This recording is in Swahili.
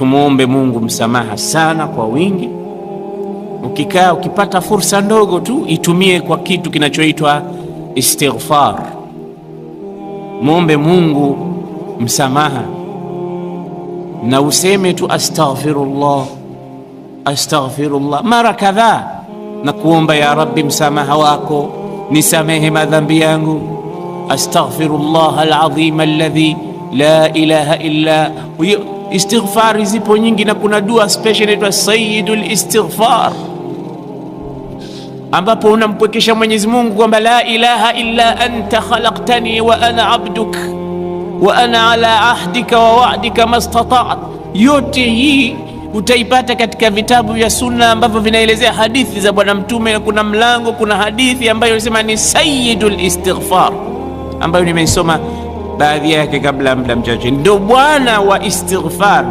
Tumuombe Mungu msamaha sana kwa wingi. Ukikaa ukipata fursa ndogo tu itumie kwa kitu kinachoitwa istighfar. Muombe Mungu msamaha na useme tu astaghfirullah, astaghfirullah mara kadhaa, na kuomba ya Rabbi msamaha wako, nisamehe madhambi yangu. Astaghfirullah alazim alladhi la ilaha illa. Istighfari zipo nyingi, na kuna dua special inaitwa sayyidul istighfar, ambapo unampwekesha Mwenyezi Mungu kwamba la ilaha illa anta khalaqtani wa ana abduk wa ana ala ahdika wa wa'dika mastata'at. Yote hii utaipata katika vitabu vya sunna ambavyo vinaelezea hadithi za Bwana Mtume. Kuna mlango, kuna hadithi ambayo inasema ni sayyidul istighfar, ambayo nimeisoma baadhi yake kabla ya muda mchache. Ndio bwana wa istighfar.